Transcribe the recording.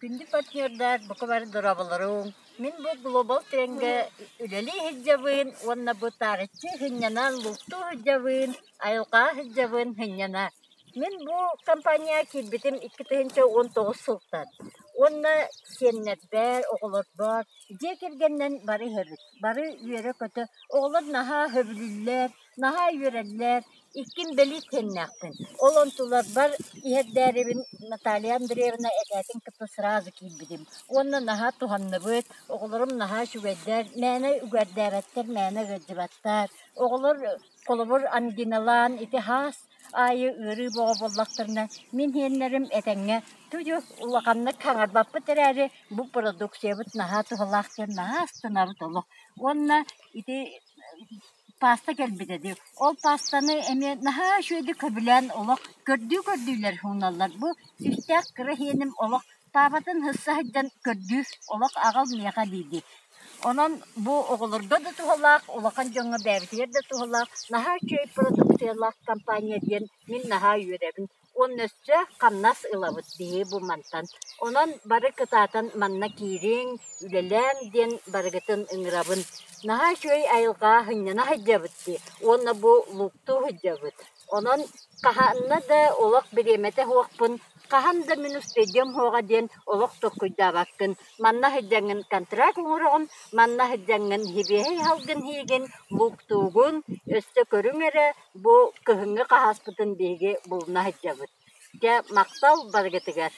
Күндү партнердар, бука бары дорооболоруҥ. Мин бу Global Trendгэ үлэлии сылдьабын уонна бу таарыччы сынньана лууктуу сылдьабын, айылҕаҕа сылдьабын сынньана. Мин бу компанияҕа киирбитим 2019 сылтан. Уонна сиэннэрбэр, оҕолорбор, дьиэ кэргэнинэн бары иһэбит. Бары үөрэ-көтө. Оҕолор наһаа сөбүлүүллэр, наһаа үөрэллэр, иккин бэлиит сиэннээхпин. Ол онтуларбар иһэрдээрибин Наталья Андреевна этээтин кытта сразу киирбитим. Уонна наһаа туһанныбыт, оҕолорум наһаа үчүгэйдэр, мээнэ үгэрдээбэттэр, мээнэ ыалдьыбаттар. Оҕолор холобур ангиналаан ити хаас аайы ыарыы бөҕө буоллахтарына, мин сиэннэрим этэҥҥэ тудьу улаханнык хаҥарбаппыт эрээри, бу продукциябыт наһаа туһалаах диэн наһаа астынабыт олох. Уонна ити паста кэлбитэ дии. Ол пастаны эмиэ наһаа үчүгэйдик сөбүлээн олох көрдүү-көрдүүлэр ууналлар. Бу үстээх кыра иһиэним олох паапатын сысса сылдьан көрдүүр, олох аҕал миэхэ дии-дии. Онон бу оҕолорго да туһалаах, улахан дьоҥҥо бэйэбитигэр да туһалаах, наһаа үчүгэй продукциялаах компания диэн мин наһаа үөрэбин. Уонна өссө хамнас ылабыт биһиги бу мантан. Онон бары кытаатан манна киириҥ, үлэлээҥ диэн барыгытын ыҥырабын. Наһаа үчүгэй айылҕаҕа сынньана сылдьабыт дии уонна бу лууктуу сылдьабыт. Онон хаһанна да олох бириэмэтэ суохпун, хаһан да мин устудьуом суоҕа диэн олох толкуйдаабаккын. Манна сылдьаҥҥын контракт оҥороҕун, манна сылдьаҥҥын сибиэһэй аһылгын сиигин, лууктуугун, өссө көрүҥ эрэ, Бу кыһыҥҥы хаһааспытын биһиги булуна сылдьабыт. Дьэ, махтал барыгытыгар.